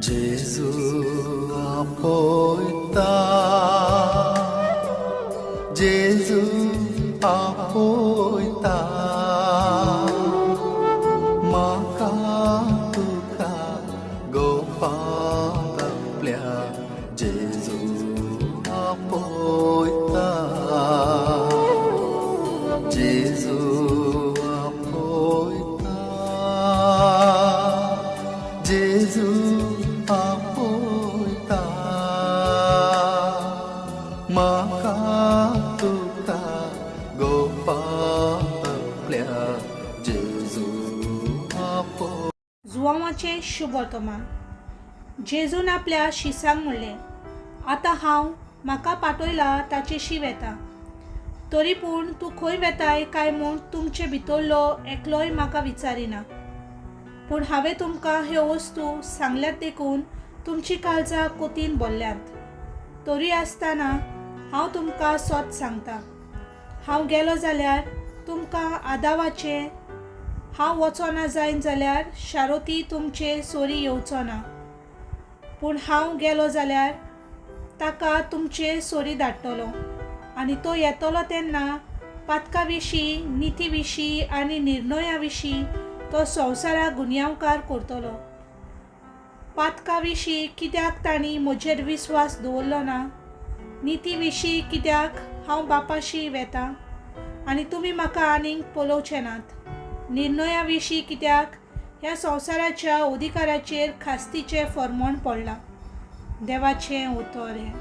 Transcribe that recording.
जेजू आपयता, जेजू आपयता, म्हाका तुका गोपांत आपल्या जेजू आपयता, जेजू आपयता, जेजू आपयता, म्हाका तुका गोपांत आपल्या जेजू आपयता. जुवांवाचें शुभवर्तमान. जेजून आपल्या शिसांक म्हणलें, आतां हांव म्हाका पाठयला ताचेशी वेता. तरी पूण तूं खंय वेताय काय म्हूण तुमचे भितरलो एकलोय म्हाका विचारिना. पूण हांवें तुमकां ह्यो वस्तू सांगल्यात देखून तुमचीं काळजां कोतीन भरल्यांत. तरी आसतना हांव तुमकां सोत सांगता, हांव गेलो जाल्यार तुमकां आदावाचें, हांव वचोना जायन जाल्यार शारोती तुमचे सोरी येवचो ना. पूण हांव गेलो जाल्यार ताका तुमचे सोरी धाडटलो आनी तो येतलो तेन्ना पातका विशीं, निती विशीं आनी निर्णया विशीं तो संवसाराक गुन्यांवकार करतलो. पातका विशीं कित्याक तांणी म्हजेर विस्वास दवरलो ना, निती विशीं कित्याक हांव बापाशी वेता आनी तुमी म्हाका आनीक पळोवचे नात, निर्णया विशीं कित्याक ह्या संवसाराच्या अधिकाराचेर खास्तीचें फर्मोण पडलां. देवाचें उतर हें.